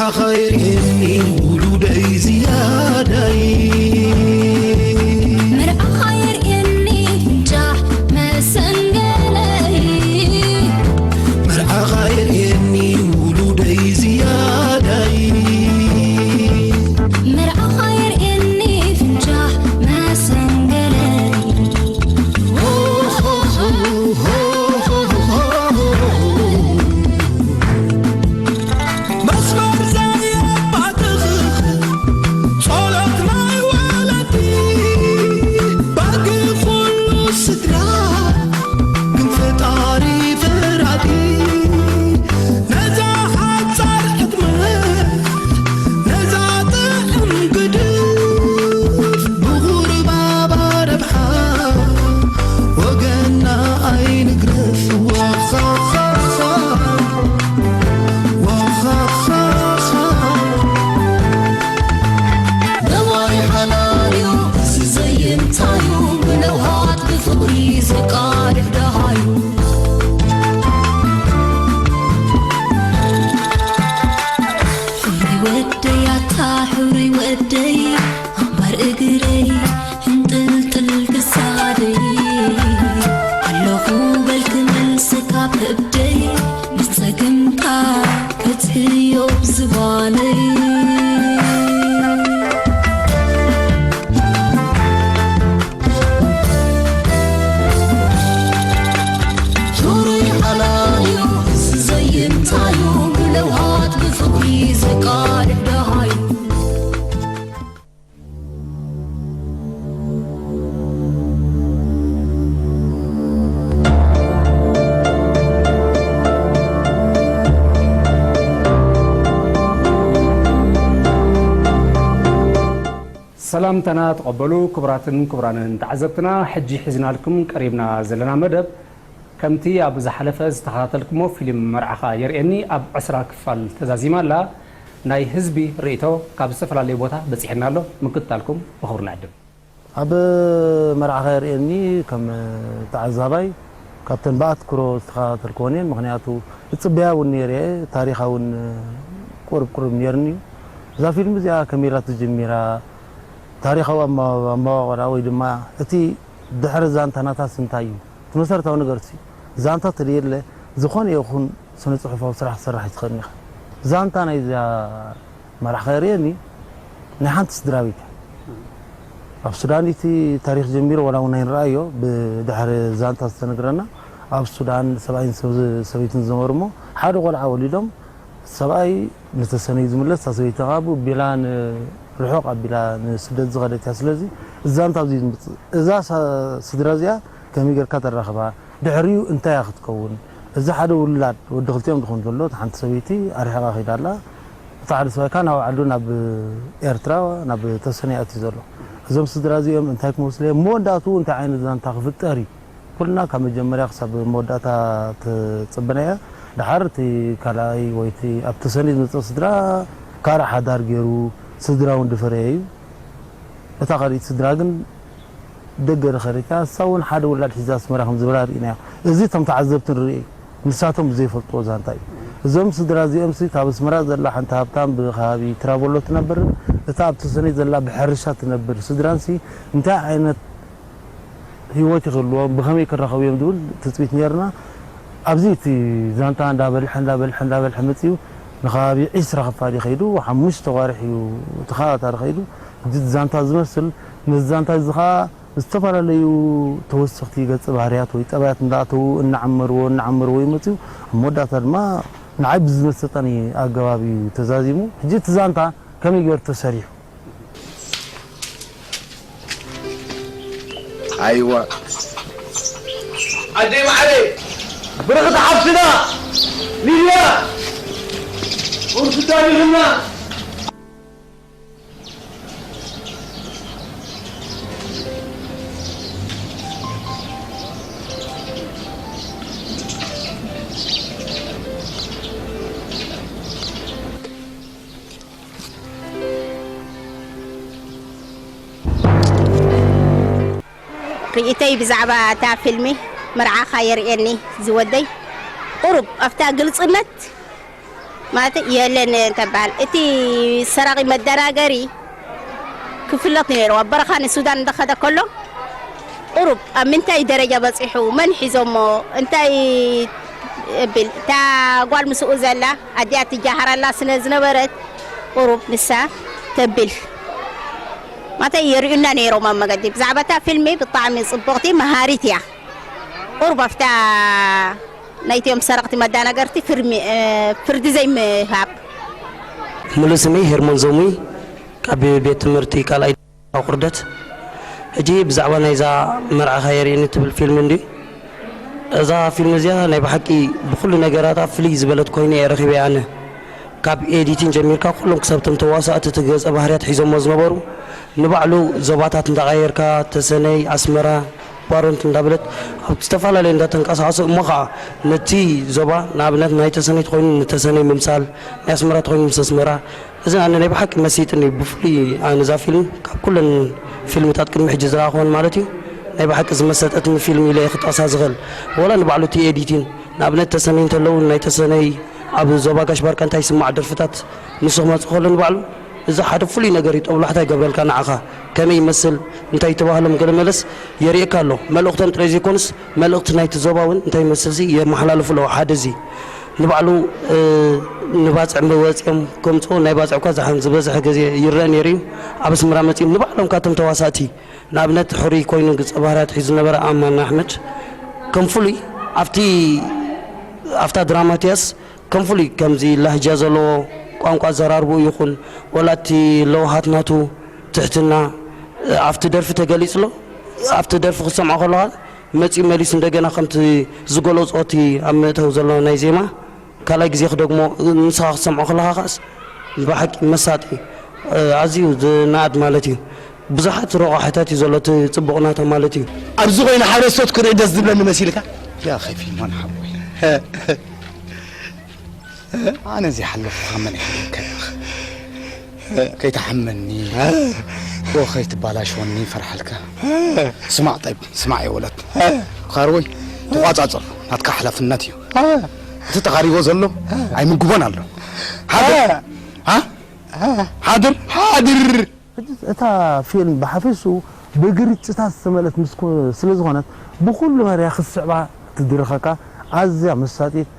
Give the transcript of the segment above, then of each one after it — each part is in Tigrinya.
ኣኻይርኒ ውሉደይ ዝያዳይ መርዓኻ የርእየኒ ፍንጫሕ መሰንገለይ መርዓኻ የርእየኒ ውሉደይ ዝያዳይ መርዓኻ የርእየኒ ፍንጫሕ መሰንገለይ መስመር ዘየባትኽ ጸሎት ናይ ወለዲ ባጊ ኩሉ ስድራ ግን ፈጣሪ ፈራዲ ነዛ ሓጻር ዕድመ ነዛ ጥዕም ግድፍ ብቑርባባ ረብሓ ወገና ኣይንግረፍ ዋኻኻኻ ዋኻኻኻ ነዋይ ሓላልዩ እዚ ዘይንታዩ ብለውሃት ብፍቕሪ ዘቃልሕ ደሃዩ ሕብሪ ወደይ ኣታ ሕብሪ ወደይ ኣምባር እግረይ ሕንጥልጥል ክሳደይ ኣለኹ በልክ መልስካ ከብደይ ንጸገምካ ክትሕዮ ብዝባነይ ዙሩይ ሓላልዩ እዚ ዘይንታዩ ብለውሃት ብፍቕሪ ዘቃልሕ ደሃዩ ሰላምታና ተቐበሉ ክቡራትን ክቡራንን ተዓዘብትና። ሕጂ ሒዝናልኩም ቀሪብና ዘለና መደብ ከምቲ ኣብ ዝሓለፈ ዝተኸታተልኩሞ ፊልም መርዓኻ የርእየኒ ኣብ ዕስራ ክፋል ተዛዚማ ኣላ። ናይ ህዝቢ ርእይቶ ካብ ዝተፈላለየ ቦታ በጺሕና ኣሎ። ምክትታልኩም ብኽብሪ ንዕድም። ኣብ መርዓኻ የርእየኒ ከም ተዓዛባይ ካብተን ብኣትኩሮ ዝተኸታተልክወን እየን። ምኽንያቱ እጽበያ እውን ነይረ እየ። ታሪኻ እውን ቁርብ ቁርብ ነይርኒ እዩ። እዛ ፊልም እዚኣ ከመይ ኢላ ተጀሚራ፣ ታሪኻዊ ኣመ-፣ ኣመዋቕራ ወይ ድማ እቲ ድሕሪ ዛንታ ናታስ እንታይ እዩ? እቲ መሰረታዊ ነገር ሲ ዛንታ ተደየለ ዝኾነ ይኹን ስነ ጽሑፋዊ ስራሕ ክትሰርሕ ኣይትኽእልን ኢኻ። ዛንታ ናይዛ መራሕ ከርእየኒ ናይ ሓንቲ ስድራ ቤት እያ። ኣብ ሱዳን እቲ ታሪኽ ጀሚሩ ዋላ እውን ኣይንረኣዮ ብድሕሪ ዛንታ ዝተነግረና ኣብ ሱዳን ሰብኣይን ሰብ-፣ ሰበይትን ዝነበሩ እሞ ሓደ ቆልዓ ወሊዶም ሰብኣይ ንተሰነዩ ዝምለስ እታ ሰበይቲ ከዓ ብኡ ኣቢላ ንርሑቕ ኣቢላ ንስደት ዝኸደት እያ። ስለዚ እዛ ዛንታ ኣብዚ ዝምፅእ እዛ ሳ-፣ ስድራ እዚኣ ከመይ ጌርካ ተራኽባ ድሕሪኡ እንታይ እያ ክትከውን? እዚ ሓደ ውላድ ወዲ ክልቲኦም ዝኾኑ ዘሎ፣ እታ ሓንቲ ሰበይቲ ኣርሒቓ ከይዳ ኣላ። እቲ ሓደ ሰብኣይ ከኣ ናብ ዓዱ ናብ ኤርትራ ናብ ተሰነይ ኣትዩ ዘሎ። እዞም ስድራ እዚኦም እንታይ ክመስሉ እዮም? መወዳእትኡ እንታይ ዓይነት ዛንታ ክፍጠር እዩ? ኩልና ካብ መጀመርያ ክሳብ መወዳእታ ትጽበና እያ። ደሓር እቲ ካልኣይ ወይ እቲ ኣብ ተሰነይ ዝመጽእ ስድራ ካልእ ሓዳር ገይሩ ስድራ እውን ዝፈረየ እዩ። እታ ካልኣይቲ ስድራ ግን ደገ ዝኸደት እያ። እሳ እውን ሓደ ውላድ ሒዛ ኣስመራ ከም ዝበላ ርኢናዮ። እዚ እቶም ተዓዘብቲ ንርኢ እዩ። ንሳቶም ዘይፈልጥዎ ዛንታ እዩ። እዞም ስድራ እዚኦምሲ እታ ኣብ ኣስመራ ዘላ ሓንቲ ሃብታም ብከባቢ ትራቦሎ ትነብርን እታ ኣብ ተሰነይ ዘላ ብሕርሻ ትነብር ስድራንሲ እንታይ ዓይነት ህይወት ይኽህልዎም፣ ብኸመይ ክራኸቡ እዮም ዝብል ትጽቢት ነይርና። ኣብዚ እቲ ዛንታ እንዳበልሐ፣ እንዳበልሐ፣ እንዳበልሐ መጺኡ ንከባቢ ዒስራ ክፋል እዩ ከይዱ፣ ሓሙሽተ ኣዋርሕ እዩ ተኸታታሊ ከይዱ። ሕጂ እቲ ዛንታ ዝመስል፣ ነዚ ዛንታ እዚ ኸኣ ዝተፈላለዩ ተወሰኽቲ ገጸ ባህርያት ወይ ጠባያት እንዳኣተዉ እናዓመርዎ፣ እናዓመርዎ እዩ መጺኡ። ኣብ መወዳእታ ድማ ንዓይ ብዝመሰጠኒ ኣገባብ እዩ ተዛዚሙ። ሕጂ እቲ ዛንታ ከመይ ገይሩ ተሰሪሑ? ኣይዋ ኣደይ ማዕረይ ብርኽቲ ሓፍትና ሊድያ ቁርሲ ዳቢልና ርእይተይ ብዛዕባ እታ ፊልሚ መርዓኻ የርእየኒ ዝወደይ ቁሩብ ኣብታ ግልጽነት ማለት የለን እንተበሃል፣ እቲ ሰራቒ መደናገሪ ክፍለጥ ነይሩ። ኣብ በረኻ ንሱዳን እንዳኸደ ከሎ ቁሩብ ኣብ ምንታይ ደረጃ በጺሑ፣ መን ሒዞሞ፣ እንታይ እብል፣ እታ ጓል ምስኡ ዘላ ኣዲኣ ትጃሃራላ ስለ ዝነበረት ቁሩብ ንሳ ተብል ማተይ የርእዩና ነይሮም ኣብ መገዲ። ብዛዕባ እታ ፊልሚ ብጣዕሚ ጽቡቕቲ መሃሪት እያ። ቁሩብ ኣብታ ናይቲኦም ሰረቕቲ መዳናገርቲ ፍርሚ፣ እ፣ ፍርዲ ዘይምሃብ። ሙሉእ ስመይ ሄርሞን ዘሙይ ካብ ቤት ትምህርቲ ካልኣይ ኣቑርደት። ሕጂ ብዛዕባ ናይዛ መርዓኻ የርእየኒ ትብል ፊልም እንድዩ። እዛ ፊልም እዚኣ ናይ ብሓቂ ብኹሉ ነገራታ ፍልይ ዝበለት ኮይነ እየ ረኺበያ ኣነ። ካብ ኤዲቲን ጀሚርካ ኩሎም ክሳብ እቶም ተዋሳእቲ እቲ ገጸ ባህርያት ሒዞሞ ዝነበሩ ንባዕሉ ዞባታት እንዳቐየርካ ተሰነይ፣ ኣስመራ፣ ባሮንት እንዳበለት ኣብ ዝተፈላለየ እንዳተንቀሳቐሱ እሞ ኸዓ ነቲ ዞባ ንኣብነት ናይ ተሰነይ ተኾይኑ ንተሰነይ ምምሳል፣ ናይ ኣስመራ ተኾይኑ ምስ ኣስመራ እዚ ኣነ ናይ ብሓቂ መሲጥኒ ብፍሉይ ኣነ እዛ ፊልም ካብ ኩለን ፊልምታት ቅድሚ ሕጂ ዝረኣኹወን ማለት እዩ ናይ ብሓቂ ዝመሰጠትኒ ፊልም ኢለ እየ ክጠቕሳ ዝኽእል ወላ ንባዕሉ እቲ ኤዲቲን ንኣብነት ተሰነይ እንተለዉ ናይ ተሰነይ ኣብ ዞባ ጋሽ ባርካ እንታይ ይስማዕ ደርፍታት ንሱ ክመፅእ ከሎ ንባዕሉ እዚ ሓደ ፍሉይ ነገር እዩ ጦብላሕታ ይገብረልካ ንዓኻ ከመይ ይመስል እንታይ ተባህሎም ገለ መለስ የርእየካ ኣሎ መልእኽቶም ጥራይ ዘይኮኑስ መልእኽቲ ናይቲ ዞባ እውን እንታይ ይመስል የመሓላልፉ ኣለዉ ሓደ እዚ ንባዕሉ ንባፅዕ ወፂኦም ከምፅኡ ናይ ባፅዕ እኳ ዝሓን ዝበዝሐ ግዜ ይረአ ነይሩ እዩ ኣብ ኣስመራ መፂኦም ንባዕሎም ካቶም ተዋሳእቲ ንኣብነት ሕሩይ ኮይኑ ገፀ ባህርያት ሒዙ ዝነበረ ኣማን ኣሕመድ ከም ፍሉይ ኣብቲ ኣብታ ድራማ እቲኣስ ከም ፍሉይ ከምዚ ላህጃ ዘለዎ ቋንቋ ኣዘራርብኡ ይኹን ወላ እቲ ለውሃት ናቱ ትሕትና ኣብቲ ደርፊ ተገሊፁ ኣሎ ኣብቲ ደርፊ ክትሰምዖ ከለኻ መፂኡ መሊሱ እንደገና ከምቲ ዝገለፆ እቲ ኣብ መእተዊ ዘሎ ናይ ዜማ ካልኣይ ግዜ ክደግሞ ንስኻ ክትሰምዖ ከለኻ ከኣስ ብሓቂ መሳጢ ኣዝዩ ዝነኣድ ማለት እዩ ብዙሓት ረቋሕታት እዩ ዘሎ እቲ ፅቡቕ ናታ ማለት እዩ ኣብዚ ኮይኑ ሓረስቶት ክርኢ ደስ ዝብለኒ መሲልካ ያ ኸፊልሞን ሓወይ ኣነ እዚ ሓለፍካ መን ይሕልካ ከይትሓመኒ ወ ከይትባላሽወኒ ፈርሓልካ ስማዕ ጠይብ ስማዕ የወለት ካርወይ ተቋጻጽር ናትካ ሓላፍነት እዩ እቲ ተቓሪቦ ዘሎ ኣይምግቦን ኣሎ ሓድር ሓድር ሓድር ሕጂ እታ ፊልም ብሓፈሽኡ ብግርጭታት ዝተመልአት ምስ ኮ- ስለ ዝኾነት ብኹሉ መርያ ክትስዕባ ትድርኸካ ኣዝያ መሳጢት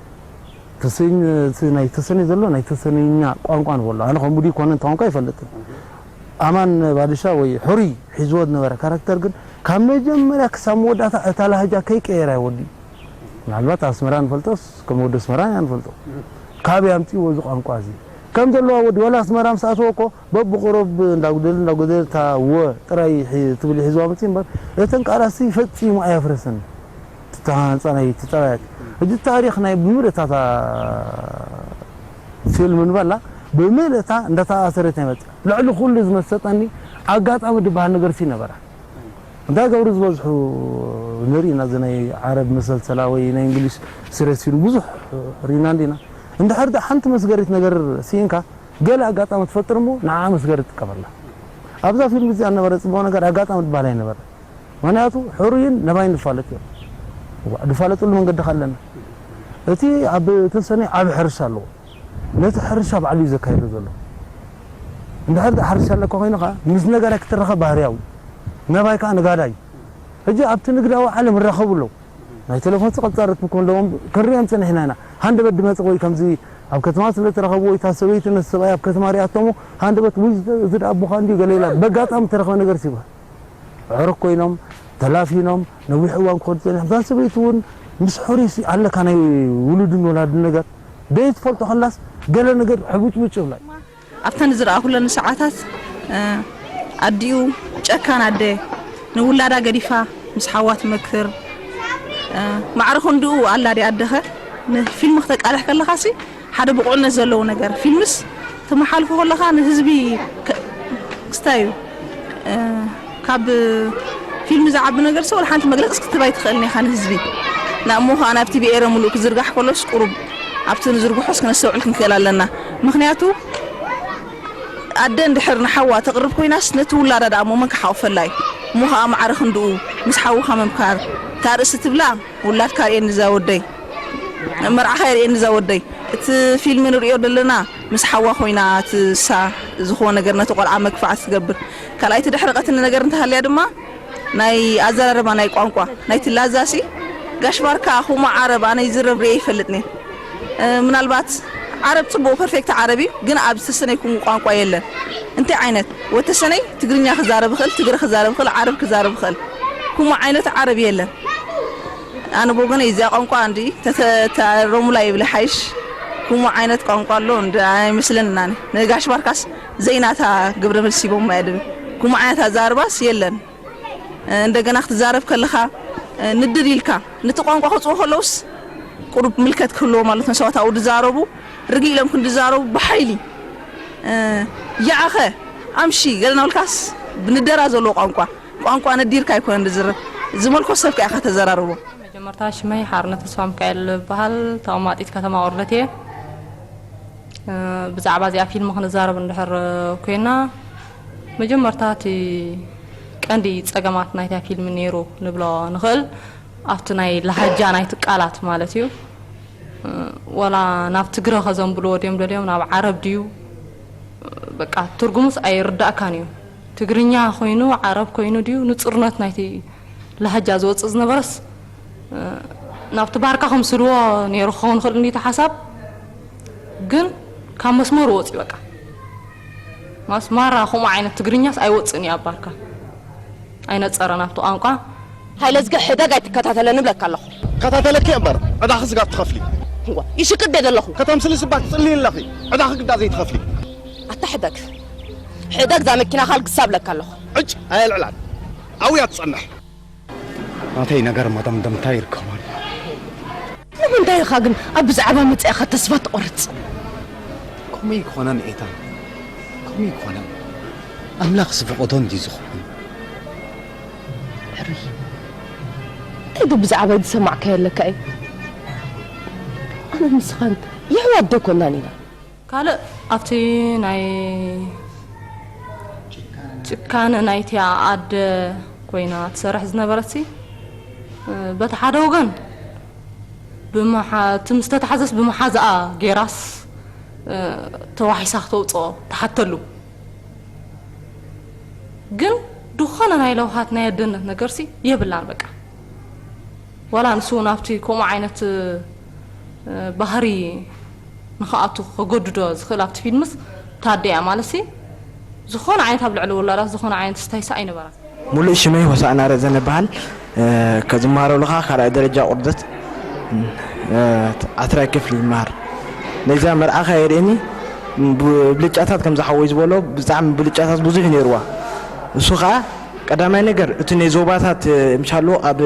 ተሰኝ እቲ ናይ ተሰነይ ዘሎ ናይ ተሰነኛ ቋንቋ ንበሎ ኣነ ከምኡ ድዩ ኮነ እንተኾንካ ኣይፈልጥን ኣማን ባድሻ ወይ ሕሩይ ሒዝዎ ዝነበረ ካራክተር ግን ካብ መጀመርያ ክሳብ መወዳእታ እታ ላህጃ ከይቀየረ ወዲ ምናልባት ኣስመራ ንፈልጦስ ከም ወዲ ኣስመራ ኢና ንፈልጦ ካበይ ኣምፅእዎ እዚ ቋንቋ እዚ ከም ዘለዋ ወዲ ዋላ ኣስመራ ምስ ኣተወ እኮ በብቁሩብ እንዳጉደል እንዳጎደል እታ ወ ጥራይ ትብል ሒዝዋ መፅእ እምበር እተን ቃላት ሲ ፈፂሙ ኣየፍረሰን ዝተሃንፃ ናይ ተፃዋያት ሕጂ ታሪክ ናይ ብምልእታታ ፊልም ንበላ ብምልእታ እንዳተኣሰረት ናይ መፅእ ልዕሊ ኩሉ ዝመሰጠኒ ኣጋጣሚ ዝበሃል ነገር ሲ ነበራ እንታይ ገብሩ ዝበዝሑ ንርኢ ኢና እዚ ናይ ዓረብ መሰልሰላ ወይ ናይ እንግሊሽ ስሬት ፊልም ብዙሕ ሪና እንዲና እንድሕር ዳ ሓንቲ መስገሪት ነገር ስኢንካ ገለ ኣጋጣሚ ትፈጥር እሞ ንዓ መስገሪ ትጥቀመላ ኣብዛ ፊልም እዚኣ ነበረ ፅቡቅ ነገር ኣጋጣሚ ትበሃል ኣይነበረ ምክንያቱ ሕሩይን ነባይን ንፋለጥ እዮም እዋ ንፋለጥሉ መንገዲ ኣለና እቲ ኣብ ተሰኒ ዓብ ሕርሻ ኣለዎ ነቲ ሕርሻ ባዕሉ እዩ ዘካይዶ ዘሎ እንድሕር ዳ ሕርሻ ኣለካ ኮይኑ ከዓ ምስ ነጋዳይ ክትራኸብ ባህርያዊ ነባይ ከዓ ነጋዳይ እዩ ሕጂ ኣብቲ ንግዳዊ ዓለም ይራኸቡ ኣለዉ ናይ ቴሌፎን ስቐልጻ ርክብ ክህልዎም ክንሪኦም ጸኒሕና ኢና ሃንደበት ድመጽእ ወይ ከምዚ ኣብ ከተማ ስለ ተረኸቡ ወይ እታ ሰበይቲ ነቲ ሰብኣይ ኣብ ከተማ ሪኣቶሞ ሃንደበት ውይ እዚ ደኣ ኣቦኻ እንድዩ ገለ ኢላ በጋጣሚ ተረኸበ ነገር ሲባ ኣዕሩኽ ኮይኖም ተላፊኖም ነዊሕ እዋን ክኸዱ ጸኒሖም። እዛ ሰበይቲ እውን ምስ ሕሩይሲ ኣለካ ናይ ውሉድን ወላድን ነገር ደይትፈልጦ ከላስ ገለ ነገር ሕቡጭቡጭ ይብላ። ኣብተን ዝረኣኹለን ሰዓታት ኣዲኡ ጨካን ኣደ ንውላዳ ገዲፋ ምስ ሓዋ ትመክር ማዕረ ክንድኡ ኣላ ድያ ኣደኸ ንፊልም ክተቃልሕ ከለኻሲ ሓደ ብቑዕነት ዘለዎ ነገር ፊልምስ ተመሓልፎ ከለኻ ንህዝቢ ክስታይ እዩ ካብ ፊልም ዝዓቢ ነገር ሰው ሓንቲ መግለፂ ክትህብ ኣይትኽእልን ኢኻ ንህዝቢ ንእሞ ከዓ ናብቲ ብኤረ ሙሉእ ክዝርጋሕ ከሎስ ቁሩብ ኣብቲ ንዝርግሖስ ክነስተውዕል ክንክእል ኣለና ምክንያቱ ኣደ እንድሕር ንሓዋ ተቕርብ ኮይናስ ነቲ ውላዳ ደኣ እሞ መን ክሓቑፈላ እዩ እሞ ከዓ ማዕረ ክንድኡ ምስ ሓውኻ ምምካር እታ ርእሲ ትብላ ውላድካ ርእየኒ እዛ ወደይ መርዓኻ የርእየኒ እዛ ወደይ እቲ ፊልም ንሪኦ ዘለና ምስ ሓዋ ኮይና እቲ እሳ ዝኾነ ነገር ነቲ ቆልዓ መግፋዕቲ ትገብር። ካልኣይቲ ድሕሪ ቀትኒ ነገር እንተሃልያ ድማ ናይ ኣዘራርባ ናይ ቋንቋ ናይቲ ላዛሲ ጋሽ ባርካ ኩማ ዓረብ ኣነ ይዝረብ ርየ ይፈልጥኒ። ምናልባት ዓረብ ጽቡቕ ፐርፌክት ዓረብ እዩ፣ ግን ኣብ ዝተሰነይኩም ቋንቋ የለን። እንታይ ዓይነት ወተሰነይ ትግርኛ ክዛረብ ይኽእል፣ ትግረ ክዛረብ ይኽእል፣ ዓረብ ክዛረብ ይኽእል። ኩማ ዓይነት ዓረብ የለን። ኣነ ብወገነይ እዚኣ ቋንቋ እንዲ ተተረሙላ ይብል ሓይሽ። ኩሙ ዓይነት ቋንቋ ኣሎ እንዲ ኣይመስለንን ኣነ። ንጋሽ ባርካስ ዘይናታ ግብረ መልስ ሂቦም ኣየድብን። ኩሙ ዓይነት ኣዛርባስ የለን። እንደገና ክትዛረብ ከለኻ ንድድ ኢልካ ነቲ ቋንቋ ክፅኡ ከለውስ ቁሩብ ምልከት ክህልዎ ማለት ነው። ሰባት ኣብኡ ዝዛረቡ ርግእ ኢሎም ክንድዛረቡ ብሓይሊ ይዓኸ ኣምሺ ገለ ናብልካስ ብንደራ ዘለዎ ቋንቋ ቋንቋ ነዲርካ ኣይኮነን ዝዝረብ። ዝመልኮ ሰብ ከኣ ኢኻ ተዘራርቦ። መጀመርታ ሽመይ ሓርነት ተስፋ ሚካኤል እበሃል። ተቐማጢት ከተማ ኦርደት እየ። እ፣ ብዛዕባ እዚኣ ፊልም ክንዛረብ እንድሕር ኮይና፣ መጀመርታ እቲ ቀንዲ ጸገማት ናይታ ፊልም ነይሩ ንብሎ ንኽእል፣ ኣብቲ ናይ ላሃጃ ናይቲ ቃላት ማለት እዩ። እ፣ ወላ ናብ ትግረ ከዘንብልዎ ድዮም ደልዮም፣ ናብ ዓረብ ድዩ? በቃ ትርጉሙስ ኣይርዳእካን እዩ። ትግርኛ ኮይኑ ዓረብ ኮይኑ ድዩ ንጹርነት ናይቲ ላህጃ ዝወጽእ ዝነበረስ፣ እ፣ ናብቲ ባርካ ከምስልዎ ነይሩ ክኸውን ይኽእል እንዲቲ ሓሳብ፣ ግን ካብ መስመሩ ወጽዩ በቃ። ማስ ማራ ከምኡ ዓይነት ትግርኛስ ኣይወጽእን እዩ ኣብ ባርካ። ኣይነጸረን ኣብቲ ቋንቋ። ሃይለዝጊ ሕደግ ኣይትከታተለኒ እብለካ ኣለኹ። ከታተለኪ እምበር ዕዳኺ ስጋብ ትኸፍሊ። እዋ፣ ይሽቅብ እየ ዘለኹ። ከተምስሊ ስባ ትጽልይ ኣለኺ። ዕዳኺ ግዳ ዘይትኸፍሊ። ኣታ ሕደግ። ሕደግ እዛ መኪናኻ ልግሳ እብለካ ኣለኹ። ዕጭ ኣየልዕላን። ኣብያ ትጸንሕ። ናተይ ነገር መደምደምታ ይርከባል። ንምንታይ ኢኻ ግን ኣብ ብዛዕባ መጻኢኻ ተስፋ ትቖርጽ? ከምኡ ኣይኮነን ኤታ። ከምኡ ኣይኮነን። ኣምላኽ ዝፈቐዶ እንድዩ ዝኸውን። ሕሩይ። እንታይ ዶ ብዛዕባይ ዝሰማዕካዮ ኣለካ እዩ? ኣነ ንስኻን የሕዋት ዶ ኣይኮናን ኢና? ካልእ ኣብቲ ናይ ጭካነ ናይቲ ኣደ ኮይና ትሰርሕ ዝነበረትሲ፣ እ፣ በቲ ሓደ ወገን ብመሓ-፣ እቲ ምስ ተታሕዘስ ብመሓዝኣ ጌራስ፣ እ፣ ተዋሒሳ ክተውፅኦ ትሓተሉ። ግን ዝኾነ ናይ ለውሃት ናይ ኣደነት ነገርሲ የብላን በቃ። ዋላ ንሱ እውን ኣብቲ ከምኡ ዓይነት፣ እ፣ ባህሪ ንኽኣቱ ከገድዶ ዝኽእል ኣብቲ ፊልምስ ታደያ ማለትሲ ዝኾነ ዓይነት ኣብ ልዕሊ ወላዳት ዝኾነ ዓይነት ስታይሳ ኣይነበራን። ሙሉእ ሽመይ ሆሳዕና ረዘነ ይበሃል። እ፣ ከዝመሃረሉ ኸዓ ካልኣይ ደረጃ ቁርደት፣ እ፣ ዓስራይ ክፍሊ ይመሃር። ነዛ መርዓ ኸዓ የርእየኒ፣ ብ-፣ ብልጫታት ከምዚ ሓወይ ዝበሎ ብጣዕሚ ብልጫታት ብዙሕ እዩ ነይርዋ። እሱ ኸዓ ቀዳማይ ነገር እቲ ናይ ዞባታት፣ እ፣ ምሻሎ ኣብ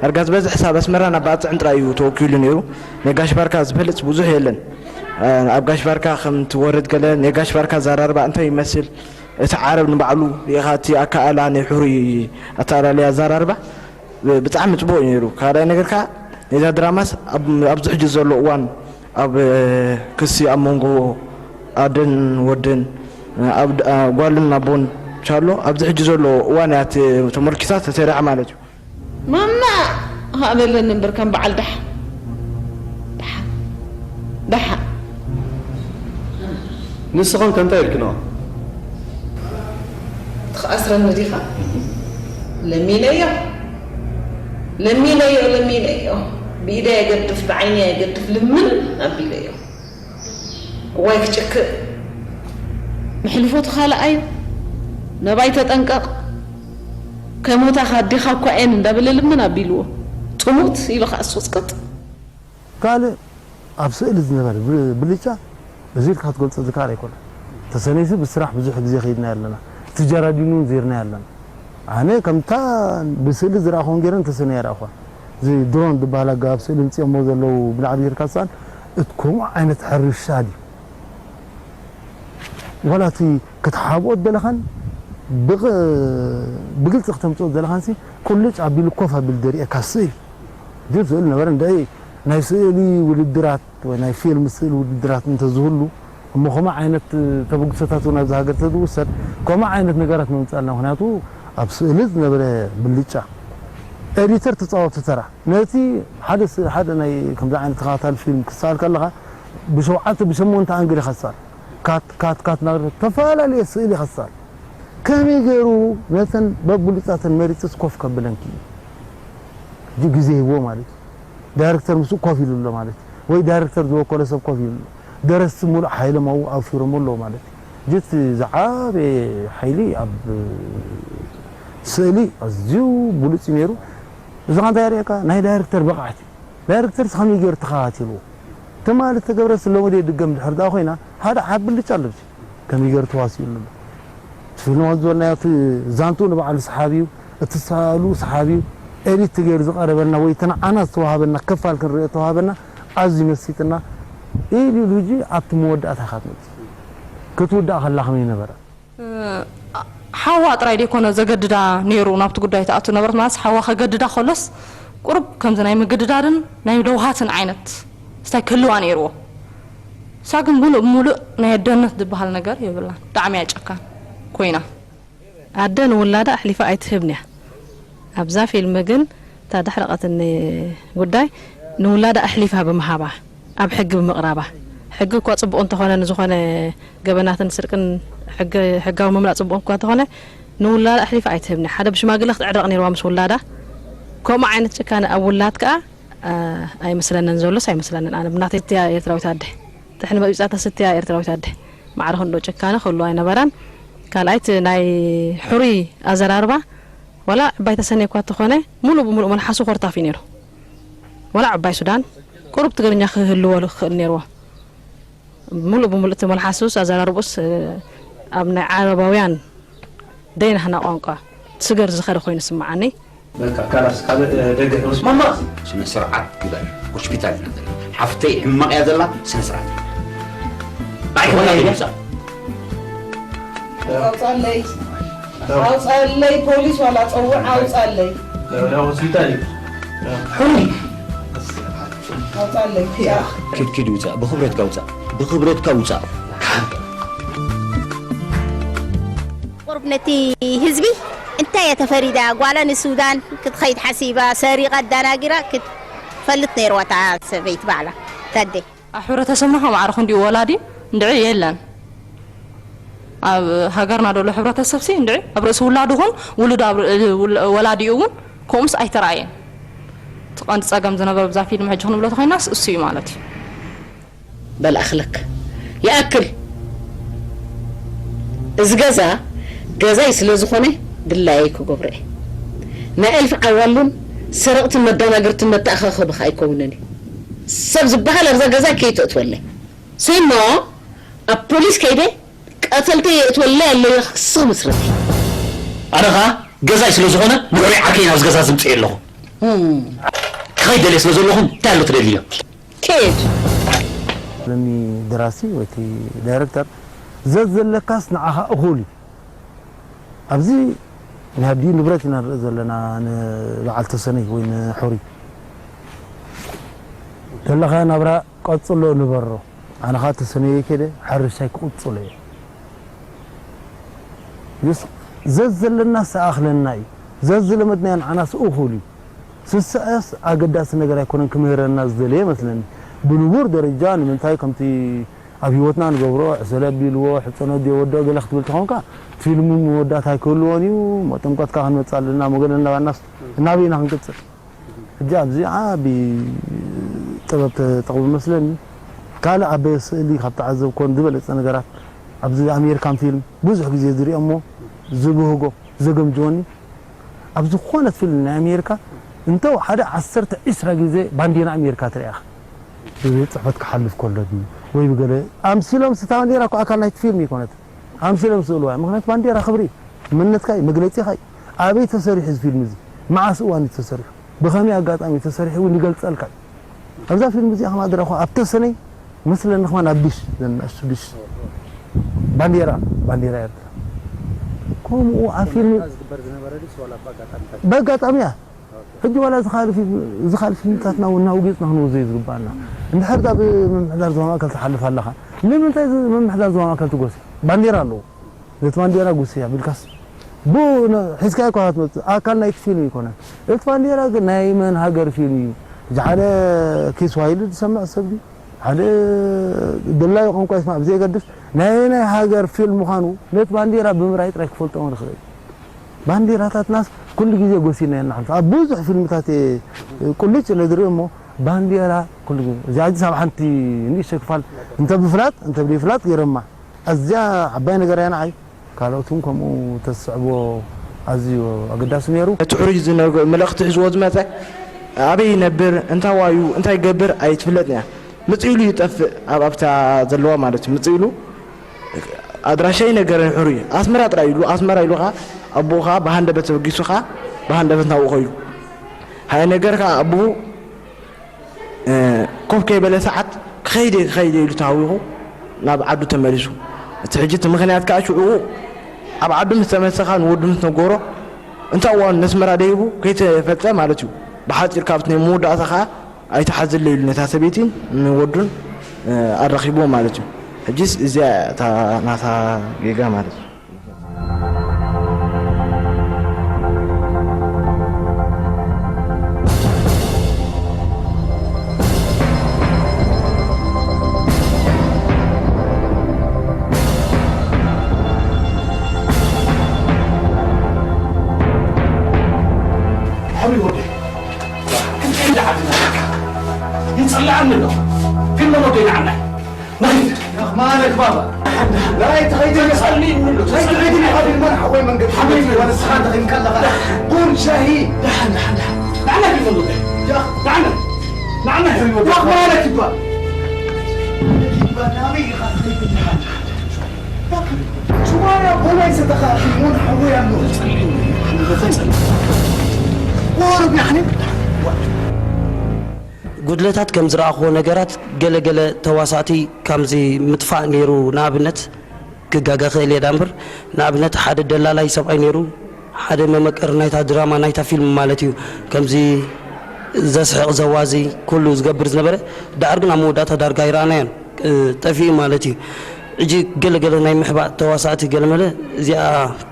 ዳርጋ ዝበዝሕ ሰብ ኣስመራ ናብ ባጽዕን ጥራይ እዩ ተወኪሉ ነይሩ። ናይ ጋሽ ባርካ ዝፈልጥ ብዙሕ የለን። እ፣ ኣብ ጋሽ ባርካ ከም ትወርድ ገለ ናይ ጋሽ ባርካ ኣዘራርባ እንታይ ይመስል፣ እቲ ዓረብ ንባዕሉ ርኢኻ እቲ ኣከኣላ ናይ ሕሩይ ኣተኣላልያ ኣዘራርባ ብ-፣ ብጣዕሚ ጽቡቕ እዩ ነይሩ። ካልኣይ ነገር ከኣ ነዛ ድራማስ ኣብ፣ ኣብዚ ሕጂ ዘሎ እዋን ኣብ፣ እ፣ ክሲ ኣብ መንጎ ኣደን ወድን፣ ኣብ ድ-፣ ኣ፣ ጓልን ኣቦን ቻሎ ኣብዚ ሕጂ ዘሎ እዋን እያ ተ-፣ ተመርኪሳ ተሰሪዓ ማለት እዩ። ማማ! ሃበለኒ እምበር ከም በዓል ደሓ። ደሓ። ደሓ። ንስኽን ከ እንታይ ኢልክንኦ? ትኽኣስረኒ ዲኻ? ለሚነዮ። ለሚነዮ፣ ለሚነዮ። ብኢደይ ኣይገድፍ፣ ብዓይነይ ኣይገድፍ፣ ልምን ኣቢለዮ። እዋይ ክጭክእ። መሕልፎ እቲ ካልኣዩ፣ ነባይ ተጠንቀቕ። ከይሞታ ኣዴኻ እኳ እየን እንዳበለ ልምን ኣቢልዎ። ጥሙት ኢሉ ከኣ ስቕጥቅጥ። ካልእ ኣብ ስእሊ ዝነበረ ብ-፣ ብልጫ እዚ ኢልካ ክትገልጾ ዝከኣል ኣይኮነን። ተሰነይሲ ብስራሕ ብዙሕ ግዜ ከይድና ኣለና። እቲ ጀራዲን እውን ዜርና ኣለና። ኣነ ከምታ ብስእሊ ዝረኣኹን ገይረን ተሰነይ ኣይረኣኹን። እዚ ድሮን ዝበሃል ኣገባብ ስእሊ ምጽኦሞ ዘለዉ ብላዕሊ ጌርካ ዝሰኣል፣ እቲ ከምኡ ዓይነት ሕርሻ ድዩ? ዋላ እቲ ክትሓብኦ ደለኻን ብቕ-፣ ብግልጺ ክተምጽኦ ደለኻንሲ ቁልጭ ኣቢሉ ኮፍ ኣቢሉ ደርእየካ ስእሊ። ግን ስእሊ ነበረ እንደ ናይ ስእሊ ውድድራት ወይ ናይ ፊልም ስእሊ ውድድራት እንተዝህሉ እሞ ከምኡ ዓይነት ተበግሶታት እውን ኣብዚ ሃገር ተዝውሰድ ከምኡ ዓይነት ነገራት ምምጻእ ኣለና። ምኽንያቱ ኣብ ስእሊ ዝነበረ ብልጫ ኤዲተር ተጻወቱ ተራ ነቲ ሓደ ስ-፣ ሓደ ናይ ከምዚ ዓይነት ተኸታታሊ ፊልም ክሰኣል ከለኻ ብሸውዓተ ብሸሞንተ ኣንግል ይኸሳል። ካት ካት ካት ናገር ተፈላለየ ስእሊ ይኸሳል። ከመይ ገይሩ ነተን በብሉጻተን መሪጽስ ኮፍ ከብለንኪ እዩ? ሕጂ ግዜ ሂብዎ ማለት እዩ። ዳይሬክተር ምስኡ ኮፍ ኢሉ ኣሎ ማለት እዩ። ወይ ዳይሬክተር ዝወከሎ ሰብ ኮፍ ኢሉ ኣሎ። ደረስቲ ሙሉእ ሓይሎም ኣብኡ ኣውፊሮም ኣለዉ ማለት እዩ። ሕጂ እቲ ዝዓበየ ሓይሊ ኣብ ስእሊ ኣዝዩ ብሉጽ እዩ ነይሩ። እዚ ኸ እንታይ የርእየካ? ናይ ዳይሬክተር ብቕዓት እዩ። ዳይሬክተርስ ከመይ ገይሩ ተኸታቲልዎ? ትማሊ እተገብረስ ሎሚ ደይ ድገም ድሕር ደኣ ኮይና፣ ሓደ ዓቢ ብልጫ ኣሎ ኣብዚ። ከመይ ገይሩ ተዋሲኡ ኣሎ? እቲ ፊልም ዝበልናዮ እቲ ዛንትኡ ንባዕሉ ሰሓቢ እዩ፣ እቲ ሰኣሉ ሰሓቢ እዩ። ኤዲት ተገይሩ ዝቐረበልና ወይ እቲ ንዓና ዝተዋሃበና ክፋል ክንሪኦ ዝተዋሃበና ኣዝዩ መሲጥና ኢሉ ኢሉ ሕጂ ኣብቲ መወዳእታ ኢኻ ትመጽእ። ክትውዳእ ከላ ከመይ ነበረ? ሓዋ ጥራይ ደይኮነ ዘገድዳ ነይሩ ናብቲ ጉዳይ ትኣቱ ነበረት። ማለት ሓዋ ከገድዳ ከሎስ ቁሩብ ከምዚ ናይ ምግድዳድን ናይ ለውሃትን ዓይነት ስታይ ክህልዋ ነይርዎ። እሳ ግን ሙሉእ ብሙሉእ ናይ ኣደነት ዝበሃል ነገር የብላን። ብጣዕሚ እያ ጨካን ኮይና። ኣደ ንውላዳ ኣሕሊፋ ኣይትህብን እያ። ኣብዛ ፊልም ግን እታ ዳሕረቐትኒ ጉዳይ ንውላዳ ኣሕሊፋ ብምሃባ፣ ኣብ ሕጊ ብምቕራባ። ሕጊ እኳ ጽቡቕ እንተኾነ፣ ንዝኾነ ገበናትን ስርቅን ሕጊ፣ ሕጋዊ ምምላእ ጽቡቕ እኳ እንተኾነ፣ ንውላዳ ኣሕሊፋ ኣይትህብን እያ። ሓደ ብሽማግለ ክትዕረቕ ነይርዋ ምስ ውላዳ። ከምኡ ዓይነት ጭካነ ኣብ ውላድ ከኣ፣ ኣ፣ ኣይመስለንን፣ ዘሎስ ኣይመስለንን። ኣነ ብናተይ እያ ኤርትራዊት ኣደ። ጥሕኒ መቢጻታ ስትያ ኤርትራዊት ኣደ። ማዕረ ክንዶ ጭካነ ክህሉ ኣይነበረን። ካልኣይ እቲ ናይ ሕሩይ ኣዘራርባ፣ ዋላ ዕባይ ተሰነይ እኳ እንተኾነ፣ ሙሉእ ብሙሉእ መልሓሱ ኮርታፍ እዩ ነይሩ። ዋላ ዕባይ ሱዳን ቁሩብ ትግርኛ ክህልዎ ክኽእል ነይርዎ። ሙሉእ ብሙሉእ እቲ መልሓሱስ ኣዘራርቡስ፣ እ፣ ኣብ ናይ ዓረባውያን ደይናህና ቋንቋ ስገር ዝኸደ ኮይኑ ስምዓኒ። በቃ ካላስ፣ ካልእ፣ እ፣ ደገ ተወስ ማማ። ስነ ስርዓት ግበር። ሆስፒታል ኢና ዘለና። ሓፍተይ ሕማቕ እያ ዘላ፣ ስነ ስርዓት ግበር። ባይ ዝኾነ ኮይና ይብሳ። ኣውጻለይ። ኣውጻለይ፣ ፖሊስ ዋላ ጸውዕ፣ ኣውጻለይ። እ፣ ሆስፒታል እዩ። ሕሩይ። ኣውጻለይ፣ ፒኣ። ኪድ፣ ኪድ ውጻእ፣ ብኽብረትካ ውጻእ፣ ብኽብረትካ ውጻእ። ቁሩብ ነቲ ህዝቢ እንታይ እያ ተፈሪዳ? ጓላ ንሱዳን ክትኸይድ ሓሲባ፣ ሰሪቓ ኣዳናጊራ ክትፈልጥ ነይርዋ እታ ሰበይቲ ባዕላ፣ እታ ኣደ። ኣብ ሕብረተሰብና ከም ማዕረ ክንዲኡ ወላዲ እንድዒ የለን። ኣብ ሃገርና ዘሎ ሕብረተሰብሲ እንድዒ ኣብ ርእሲ ውላዱ ኹን ውሉድ ኣብ ር-፣ ውል-፣ ወላዲኡ እውን ከምኡስ ኣይተራእየን። እቲ ቀንዲ ጸገም ዝነበረ ብዛ ፊልም ሕጂ ክንብሎ ተኾይናስ እሱ እዩ ማለት እዩ። በል ኣኽለክ። ይኣክል። እዚ ገዛ ገዛይ ስለ ዝኾነ ድላየይ ክገብሮ እየ። ናይ እልፊ ዓዋሉን ሰረቕትን መዳናገርትን መተኣኻኸቢ ኸኣ ኣይከውንን እዩ። ሰብ ዝበሃል ኣብዛ ገዛ ከይተእትወለይ። ሰይሞ ኣብ ፖሊስ ከይደ ቀተልተይ የእትወለይ ኣለዮ ክሲ ክምስርት እየ። ኣነ ኸኣ ገዛይ ስለ ዝኾነ ንዕሩይ ዓርከይ ናብዚ ገዛ ዝምጽእ ኣለኹ። እም። ክኸይድ ደልየ ስለ ዘለኹ እንታይ ኣሎ ትደልዮ? ኬድ። ለሚ ደራሲ ወይ እቲ ዳይረክተር ዘዘለካስ ንዓኻ እኹል እዩ። ኣብዚ ናይ ኣዲኡ ንብረት ኢና ንርኢ ዘለና ንበዓል ተሰነይ ወይ ንሑሪ። ዘለኻዮ ናብራ ቀጽሎ ንበሮ። ኣነ ኸኣ ተሰነየ ከይደ ሕርሻይ ክቕጽሎ እየ። የስ-፣ ዘዘለና ሰኣኽለና እዩ። ዘዝለመድናዮ ንዓናስ እኹል እዩ። ስስዐስ ኣገዳሲ ነገር ኣይኮነን ክምህረና ዝደለየ መስለኒ። ብንቡር ደረጃ ንምንታይ ከምቲ ኣብ ህይወትና ንገብሮ ዕሰለ ኣቢልዎ፣ ሕጸኖ ድዮ ወድኦ ገለ ክትብል ተኾንካ፣ ፊልሙ መወዳእታ ኣይክህልዎን እዩ፣ መጠምቀትካ ክንመጽእ ኣለና፣ ሞገድ እናባናስ እናበይና ክንቅጽል። ሕጂ ኣብዚ ዓቢ ጥበብ ተጠቕሙ መስለኒ። ካልእ ኣብ ስእሊ ካብ ተዓዘብኮን ዝበለጸ ነገራት፣ ኣብዚ ኣሜሪካን ፊልም ብዙሕ ግዜ ዝሪኦ እሞ ዝብህጎ፣ ዘገምጅወኒ፣ ኣብ ዝኾነት ፊልም ናይ ኣሜሪካ እንተው ሓደ ዓሰርተ ዒስራ ግዜ ባንዴራ ኣሜሪካ ትሪኣ ኢኻ። ብቤት ጽሕፈት ክሓልፍ ከሎ ድዩ ወይ ብገለ ኣምሲሎም፣ ስታ ባንዴራ እኮ ኣካል ናይቲ ፊልም ይኮነት። ኣምሲሎም ስእልዋ፣ ምኽንያቱ ባንዴራ ክብሪ እዩ፣ መንነትካ እዩ፣ መግለጺኻ እዩ። ኣበይ ተሰሪሑ እዚ ፊልም እዚ? መዓስ እዋን እዩ ተሰሪሑ? ብኸመይ ኣጋጣሚ ተሰሪሑ እውን ይገልጸልካ እዩ። ኣብዛ ፊልም እዚኣ ከም ኣደረኹ ኣብ ተሰነይ መስለኒ ከማን ኣብ ዲሽ፣ ዘን ንኣሽቱ ዲሽ ባንዴራ፣ ባንዴራ ኤርትራ። ከምኡ ኣብ ፊልም ዝግበር ዝነበረ ድስ ዋላ ብኣጋጣሚታት? ብኣጋጣሚ እያ። ሕጂ ዋላ ዝኻልፍ፣ ዝኻልፍ ፊልምታትና እውን እናውጌጽና ክንወዘዩ ዝግባኣና። እንድሕር እዛ ብምምሕዳር ዞባ ማእከል ትሓልፍ ኣለኻ፣ ንምንታይ እዚ ምምሕዳር ዞባ ማእከል ትጎሲ? ባንዴራ ኣለዎ። ነቲ ባንዴራ ጉስያ ቢልካስ ብኡ ነ-፣ ሒዝካዮ እኳ ትመጽእ፣ ኣካል ናይቲ ፊልም ኣይኮነን። እቲ ባንዴራ ግን ናይ መን ሃገር ፊልም እዩ? እዚ ሓደ ኪስዋሂሊ ዝሰምዕ ሰብ ድዩ? ሓደ ደላዩ ቋንቋ ይስማዕ ብዘየገድስ ናይ ናይ ሃገር ፊልም ምዃኑ ነቲ ባንዴራ ብምርኣይ ጥራይ ክፈልጦ ንኽእል። ባንዴራታትናስ ኩሉ ግዜ ጎሲና ኢና ንሓልፎ። ኣብ ብዙሕ ፊልምታት እየ ቁልጭ ኢለ ዝርኢ እሞ ባንዴራ ኩሉ ግዜ እዚኣ ሕጂ ሳብ ሓንቲ ንእሽተይ ክፋል እንተ ብፍላጥ እንተ ብደይፍላጥ ገይረማ። ኣዝያ ዓባይ ነገር እያ ንዓይ። ካልኦት እውን ከምኡ ተስዕቦ ኣዝዩ ኣገዳሲ ነይሩ። እቲ ሕሩይ ዝነግ-፣ መልእኽቲ ሒዝዎ ዝመጸ ኣበይ ይነብር፣ እንታይ ዋዩ፣ እንታይ ይገብር ኣይትፍለጥን እያ። ምጽእ ኢሉ ይጠፍእ፣ ኣብ ኣብታ ዘለዋ ማለት እዩ። ምጽእ ኢሉ ኣድራሻ ይነገረን ሕሩይ። ኣስመራ ጥራይ ኢሉ፣ ኣስመራ ኢሉ ኸዓ ኣቦኡ ኸዓ ብሃንደበት ተበጊሱ ኸዓ ብሃንደበት ናብኡ ኸይዱ። ሃየ ነገር ኸዓ ኣቦኡ እ፣ ኮፍ ከይበለ ሰዓት ክኸይድ እየ፣ ክኸይድ እየ ኢሉ ተሃዊኹ ናብ ዓዱ ተመሊሱ። እቲ ሕጂ እቲ ምኽንያት ከኣ ሽዑ ኣብ ዓዱ ምስ ተመልሰ ከኣ ንወዱ ምስ ነገሮ፣ እንታይ እዋኑ ነስመራ ደይቡ ከይተፈልጠ ማለት እዩ። ብሓጺር ካብቲ ናይ መወዳእታ ከኣ ኣይትሓዝለይ ኢሉ ነታ ሰበይቲን ንወዱን፣ እ፣ ኣራኺብዎ ማለት እዩ። ሕጂስ እዚኣ እታ ናታ ጌጋ ማለት እዩ። ሕሩይ ወደይ፣ ክንከይድ ዓድና ይጸልኣኒ ኣሎ። ፊልም ወደይ ንዓናይ። ናይት ያኽ ማለክ ባባ። ናይት ኸይድ ተጸልእኒ ኣሎ። ናይት ኸይድ ተጸልእኒ። ሓቢል ማን ሓወይ መንገድ ሓቢል ወለ ስኻ ተኺም ከለኻ ቡን ሻሂ። ደሓን፣ ደሓን፣ ደሓን። ንዓና ፊልም ወደይ። ያኽ ንዓና። ንዓና ፊልም ወደይ። ያኽ ማለክ ይባ። ይባ ናበይ ኢኻ ትኸይድ? ደሓን፣ ደሓን፣ ደሓን። ሱማያ ቦላይ ሰተኻ ፊልሙን ሓወይ ኣሎ። ተጸልእኒ። ተጸልእኒ። ወሩብ ያሕኒ። ጉድለታት ከም ዝረኣኽዎ ነገራት ገለ ገለ ተዋሳእቲ ከምዚ ምጥፋእ ነይሩ። ንኣብነት ክጋገ ክእል እየ ዳእምበር፣ ንኣብነት ሓደ ደላላይ ሰብኣይ ነይሩ፣ ሓደ መመቀሪ ናይታ ድራማ ናይታ ፊልም ማለት እዩ። ከምዚ ዘስሕቕ ዘዋዚ ኩሉ ዝገብር ዝነበረ፣ ደኣር ግን ኣብ መወዳእታ ዳርጋ ኣይረኣናዮን፣ እ፣ ጠፊኡ ማለት እዩ። ሕጂ ገለ ገለ ናይ ምሕባእ ተዋሳእቲ ገለመለ እዚኣ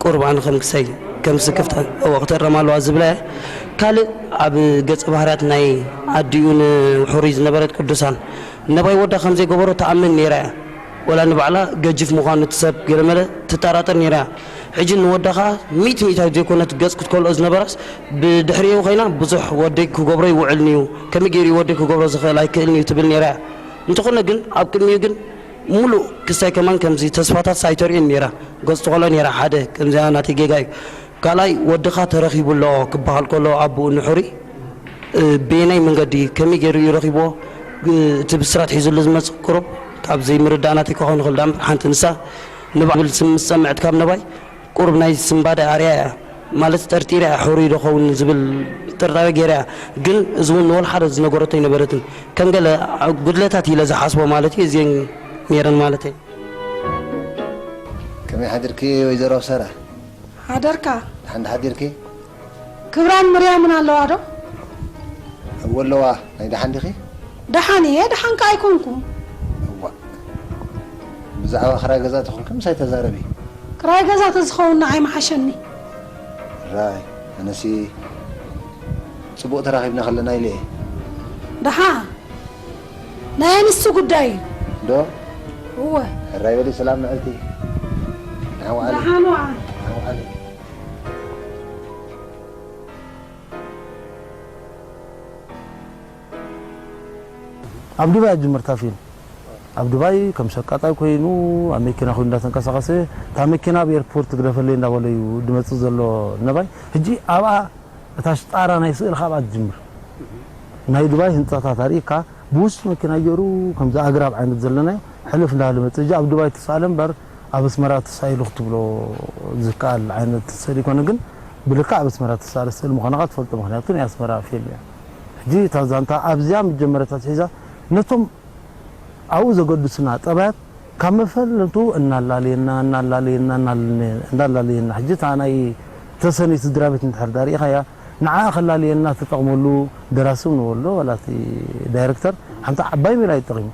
ቁሩብ ኣነ ከም ክሰይ ከም ስክፍታ እወ ክተረም ኣለዋ ዝብላ እየ። ካልእ ኣብ ገጸ ባህርያት ናይ ኣዲኡ ንሕሩይ ዝነበረት ቅዱሳን ነባይ ወዳ ከም ዘይገበሮ ትኣምን ነይራ እያ። ወላ ንባዕላ ገጅፍ ምዃኑ እቲ ሰብ ገለመለ ትጠራጠር ነይራ እያ። ሕጂ ንወዳ ኸኣ ሚእቲ ሚእታዊት ዘይኮነት ገጽ ክትከልኦ ዝነበራስ ብድሕሪኡ ኮይና ብዙሕ ወደይ ክገብሮ ይውዕልን'ዩ፣ ከመይ ገይሩ እዩ ወደይ ክገብሮ ዝኽእል ኣይክእልን'ዩ ትብል ነይራ እያ። እንተኾነ ግን ኣብ ቅድሚኡ ግን ምሉእ ክስታይ ከማን ከምዚ ተስፋታትስ ኣይተርእዮን ነይራ። ገጽ ትኸሎ ነይራ ሓደ ከምዚኣ ናተይ ጌጋ እዩ። ካልኣይ ወድኻ ተረኺቡ ኣሎ ክበሃል ከሎ ኣቦኡ ንሕሩይ፣ እ፣ በየናይ መንገዲ ከመይ ገይሩ እዩ ረኺብዎ? እ፣ እቲ ብስራት ሒዙሉ ዝመጽእ ቁሩብ ካብ ዘይምርዳእ ናተይ ክኸውን ይኽእል ዳኣ እምበር ሓንቲ ንሳ ንባዕብል ስም ምስ ጸምዐት ካብ ነባይ ቁሩብ ናይ ስንባደ ኣርያ እያ። ማለት ጠርጢረ እያ ሕሩይ ዶ ኸውን ዝብል ጥርጣረ ገይረ እያ። ግን እዚ እውን ንወላ ሓደ ዝነገረቶ ኣይነበረትን። ከም ገለ ጉድለታት ኢለ ዝሓስቦ ማለት እዩ እዚአን ነይረን ማለት እየ። ከመይ ሓዲርኪ ወይዘሮ ኣብሰራ? ሓደርካ። ደሓን ሓዲርኪ? ክብራን ምርያምን ኣለዋ ዶ? እወ ኣለዋ። ናይ ደሓን ዲኺ? ደሓን እየ፣ ደሓን ከኣ ኣይኮንኩን። እዋ። ብዛዕባ ክራይ ገዛ ተኾንኪ ምሳይ ተዛረቢ። ክራይ ገዛ ተዝኸውን ንዓይ ምሓሸኒ። ራይ፣ ኣነሲ ጽቡቕ ተራኺብና ከለና ኢለ እየ። ደሓን። ናይ ኣንስቲ ጉዳይ እዩ። ዶ? እወ። ሕራይ በሊ ሰላም መዓልቲ። ንሓ ውዓሊ። ደሓን ውዓል። ንሓ ውዓሊ። ኣብ ዱባይ ኣጅምርታ ፊልም። ኣብ ዱባይ ከም ሸቃጣይ ኮይኑ ኣብ መኪና ኮይኑ እንዳተንቀሳቐሰ እታ መኪና ኣብ ኤርፖርት ግደፈለይ እንዳበለ እዩ ድመጽእ ዘሎ ነባይ። ሕጂ ኣብኣ እታ ሽጣራ ናይ ስእሊ ካብኣ ትጅምር። ናይ ዱባይ ህንጻታት ኣርእካ ብውሽጢ መኪና ገይሩ ከምዚ ኣግራብ ዓይነት ዘለናዮ ሕልፍ እንዳበለ መጽእ። ሕጂ ኣብ ዱባይ ትስኣለ እምበር ኣብ ኣስመራ ትስኣይሉ ክትብሎ ዝከኣል ዓይነት ስእሊ ይኮነ፣ ግን ብልክዕ ኣብ ኣስመራ ትስኣለ ስእሊ ምዃና ከኣ ትፈልጦ፣ ምኽንያቱ ናይ ኣስመራ ፊልም እያ። ሕጂ እታ ዛንታ ኣብዚኣ መጀመርታ ኣትሒዛ ነቶም ኣብኡ ዘገድሱና ጠባያት ካብ መፈለምቱ እናላለየና፣ እናላለየና፣ እናላለየና፣ እናላለየና። ሕጂ እታ ናይ ተሰነይ ስድራ ቤት እንድሕር ዳኣ ርኢኻያ፣ ንዓኣ ከላለየና ትጠቕመሉ ደራሲ እውን ወሎ፣ ዋላ እቲ ዳይረክተር ሓንቲ ዓባይ ሜላ እዩ ተጠቒሙ።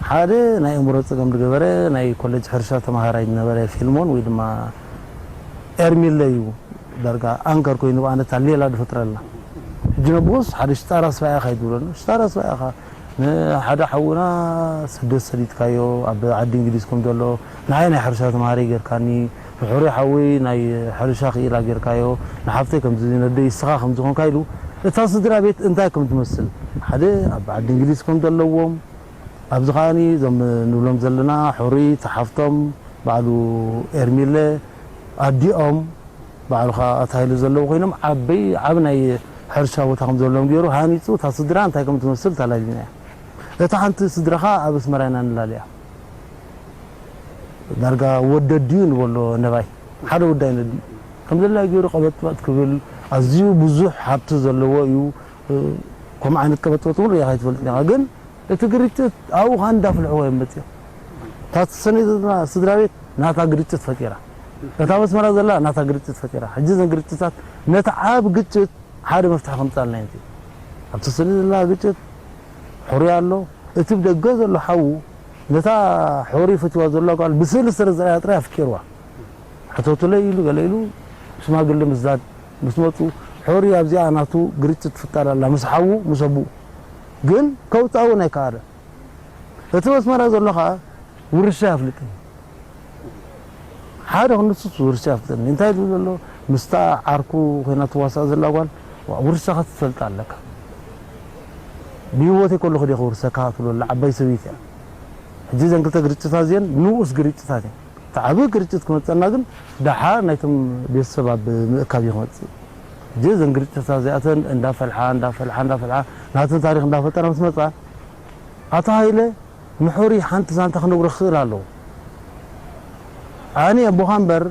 ሓደ ናይ ኣእምሮ ጸገም ዝገበረ ናይ ኮሌጅ ሕርሻ ተማሃራይ ዝነበረ ፊልሞን ወይ ድማ ኤርሚለ እዩ ዳርጋ ኣንከር ኮይኑ ብኣነታ ሌላ ዝፈጥረልና። ሕጂ ነብኡስ ሓደ ሽጣራ ስባይ ኢኻ እዩ ዝብለና። ሽጣራ ስባይ ኢኻ፣ ንሓደ ሓውና ስደት ሰዲድካዮ ኣብ ዓዲ እንግሊዝ ከም ዘሎ፣ ንዓይ ናይ ሕርሻ ተምሃራይ ጌርካኒ፣ ንሕሩይ ሓወይ ናይ ሕርሻ ክኢላ ጌርካዮ፣ ንሓፍተይ ከምዚ ነደይ እስኻ ከምዚ ኾንካ ኢሉ፣ እታ ስድራ ቤት እንታይ ከም ትመስል፣ ሓደ ኣብ ዓዲ እንግሊዝ ከም ዘለዎም፣ ኣብዚ ኸኣኒ እዞም ንብሎም ዘለና ሕሩይ፣ እቲ ሓፍቶም፣ በዓሉ ኤርሚለ፣ ኣዲኦም፣ ባዕልኻ ኣታሂሉ ዘለዉ ኮይኖም ዓበይ ዓብ ናይ ሕርሻ ቦታ ከም ዘለዎም ገይሩ ሃኒጹ እታ ስድራ እንታይ ከም ትመስል ተላሊና እያ። እታ ሓንቲ ስድራኻ ኣብ ኣስመራ ኢና ንላልያ። ዳርጋ ወደድ ድዩ ንበሎ ነባይ ሓደ ወዳይ ነዲ ከም ዘላ ገይሩ ቀበጥበጥ ክብል ኣዝዩ ብዙሕ ሃብቲ ዘለዎ እዩ። ከምኡ ዓይነት ቀበጥበጥ እውን ሪኢኻ ኣይትፈልጥን ኢኻ ግን እቲ ግርጭት ኣብኡ ኸዓ እንዳፍልሕዎ እዮም መፅዮም። እታ ትሰነይ ዘለና ስድራ ቤት ናታ ግርጭት ፈጢራ፣ እታ መስመራ ዘላ ናታ ግርጭት ፈጢራ። ሕጂ እዘን ግርጭታት ነቲ ዓብ ግጭት ሓደ መፍትሒ ከምፃልና እዩ። ኣብቲ ስእሊ ዘላ ግጭት ሕሩይ ኣሎ። እቲ ብደገ ዘሎ ሓዉ ነታ ሕሩይ ፈትዋ ዘሎ ጓል ብስእሊ ስለ ዝረኣያ ጥራይ ኣፍቂርዋ። ሕተቱለይ ኢሉ ገለ ኢሉ ሽማግለ ምስዳድ ምስ መፁ፣ ሕሩይ ኣብዚኣ ናቱ ግርጭት ትፍጠር ኣላ ምስ ሓዉ ምስ ኣቡኡ። ግን ከውፃ እውን ኣይከኣለ። እቲ መስመራ ዘሎ ከዓ ውርሻ ኣፍልጥኒ። ሓደ ክንሱስ ውርሻ ኣፍልጥኒ እንታይ ኢሉ ዘሎ? ምስታ ዓርኩ ኮይና ትዋሳእ ዘላ ጓል፣ "ዋ፣ ውርሻ ክትፈልጥ ኣለካ። ብህይወተይ ከለኹ ዲየ ክውርሰካ?" ትብሎ ኣላ ዓባይ ሰበይቲ እያ። ሕጂ እዘን ክልተ ግርጭታት እዚአን ንኡስ ግርጭታት እየን። እቲ ዓቢ ግርጭት ክመጸና ግን ደሓር ናይቶም ቤተሰብ ኣብ ምእካብ እዩ ክመጽእ። ሕጂ እዘን ግርጭታት እዚኣተን እንዳፈልሓ፣ እንዳፈልሓ፣ እንዳፈልሓ፣ ናተን ታሪኽ እንዳፈጠራ ምስ መጻ፣ ኣቶ ሃይለ ንሕሩይ ሓንቲ ዛንታ ክነግሮ ክኽእል ኣለዎ። ኣነ ኣቦኻ እምበር፣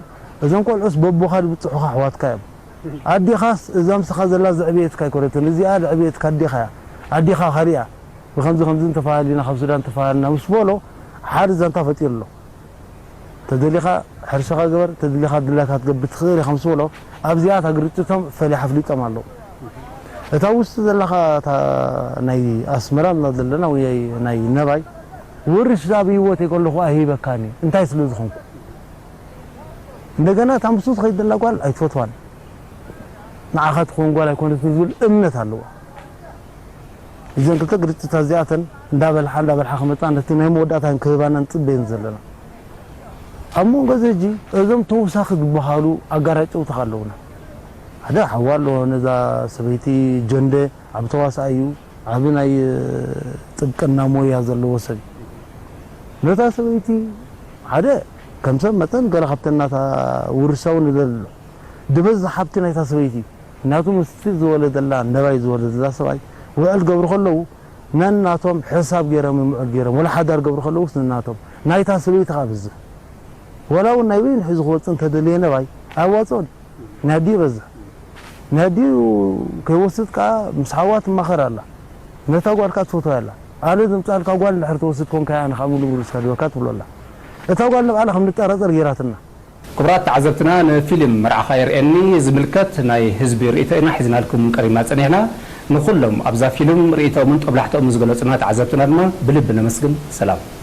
እዞም ቆልዑስ በቦኻ ዝብጽሑኻ ኣሕዋትካ እዮም። ኣዴኻስ እዛ ምሳኻ ዘላ ዘዕበየትካ ኣይኮነትን፣ እዚኣ ዘዕበየትካ ኣዴኻ እያ። ኣዴኻ ካሊእ እያ። ብኸምዚ ከምዚ እንተፈላሊና፣ ካብ ሱዳን እንተፈላሊና ምስ በሎ፣ ሓደ ዛንታ ፈጢሩ ኣሎ። ተደሊኻ ሕርሻኻ ግበር፣ ተደሊኻ ድላይካ ክትገብር ትኽእል ኢኻ ምስ በሎ፣ ኣብዚኣ እታ ግርጭቶም ፈሊሓ ኣፍሊጦም ኣለዉ። እታ ውሽጢ ዘለኻ እታ ናይ ኣስመራ እና ዘለና ወይ ናይ ነባይ፣ ውርሻ ኣብ ህይወተይ ከለኹ ኣይሂበካን እዩ። እንታይ ስለ ዝኾንኩ? እንደገና እታ ምስኡ ትኸይድ ዘላ ጓል ኣይትፈትዋን። ንዓኻ ትኸውን ጓል ኣይኮነትን ዝብል እምነት ኣለዋ። እዘን ክልተ ግርጭታት እዚኣተን እንዳበልሓ፣ እንዳበልሓ ክመጻ ነቲ ናይ መወዳእታን ክህባና ንጽበየን ዘለና። ኣብ መንጎ እዚ ሕጂ እዞም ተውሳኺ ዝበሃሉ ኣጋራጨውታ ኣለዉና። ሓደ ሓዋ ኣሎ፣ ነዛ ሰበይቲ ጀንደ ዓቢ ተዋሳኣይ እዩ፣ ዓቢ ናይ ጥብቅና ሞያ ዘለዎ ሰብ እዩ። ነታ ሰበይቲ ሓደ ከም ሰብ መጠን ገለ ካብተን ናታ ውርሻ እውን ይደሊ ኣሎ። ዝበዝሕ ሃብቲ ናይታ ሰበይቲ እዩ። ምክንያቱ ምስቲ ዝወለደላ፣ ነባይ ዝወለደላ ሰብኣይ ውዕል ገብሩ ከለዉ፣ ነናቶም ሕሳብ ገይሮም እዮም ውዕል ገይሮም። ወላ ሓዳር ገብሩ ከለዉስ ነናቶም። ናይታ ሰበይቲ ኸዓ ብዝሕ። ወላ እውን ናይ በይኑ ሒዙ ክወፅእ እንተደለየ ነባይ፣ ኣያዋፅኦን። ናይ ኣዲኡ ይበዝሕ። ናይ ኣዲኡ ከይወስድ ከኣ ምስ ሓዋ ትማኸር ኣላ። ነታ ጓል ከኣ ትፈትዋ ኣላ። ኣነ ዘምጻልካ ጓል እንድሕር ትወስድ ኮንካ እያ፣ ኣነ ከኣ ሙሉእ ሙሉእ ዝሰድበካ ትብሎ ኣላ። እታ ጓል ንባዕላ ከም ንጠራጠር ገይራትና። ክቡራት ተዓዘብትና፣ ንፊልም መርዓኻ የርእየኒ ዝምልከት ናይ ህዝቢ ርእይቶ ኢና ሒዝናልኩም ቀሪብና ጸኒሕና። ንኹሎም ኣብዛ ፊልም ርእይቶኦምን ጦብላሕቶኦምን ዝገለጹና ተዓዘብትና ድማ ብልቢ ነመስግን። ሰላም።